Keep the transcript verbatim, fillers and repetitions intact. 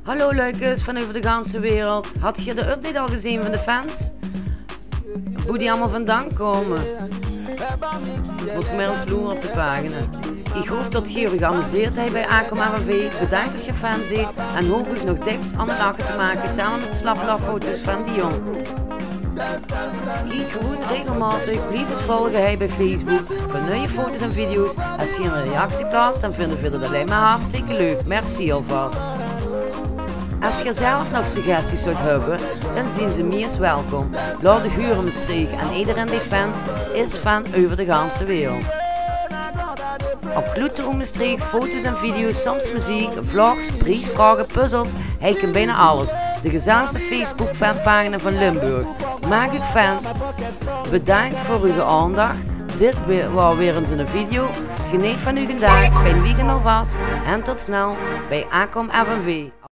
Hallo luikes van euver de ganse wereld. Had geer de update al gezeen van de fans? Boe die allemaol vandaan kómme? Mót ich mer ins loere op de pagina. Ich hoop tot geer uch geamuseerd höb bie Akom F N V. Bedank tot geer fan zeet en hoop uch nog dèks aan 't lache te make same mit slaplachfoto's van Dion. Kiek gewoen regelmaotig, blief ós volge hei bie Facebook veur nuie foto's en video's. Es geer 'n reactie plaatst, dan vinde veer det allein mer hartstikke leuk. Merci alvas. Es geer zelf nog suggesties zouwt höbbe, dan zien ze mieës welkom. Laot uch hure, Mestreech, en ederein dae fan is van euver de ganse wereld. Op Kloete oet Mestreech, foto's en video's, soms meziek, vlogs, priesvraoge, puzzels, hei kump bienao alles. De gezelligste Facebook-fanpagina van Limburg. Maak uch fan. Bedank veur eur aandach. Dit wa-, waor weer ins 'ne video. Geneet van eur daag. Fijn weekend alvas. En tot snel bie Akom F N V.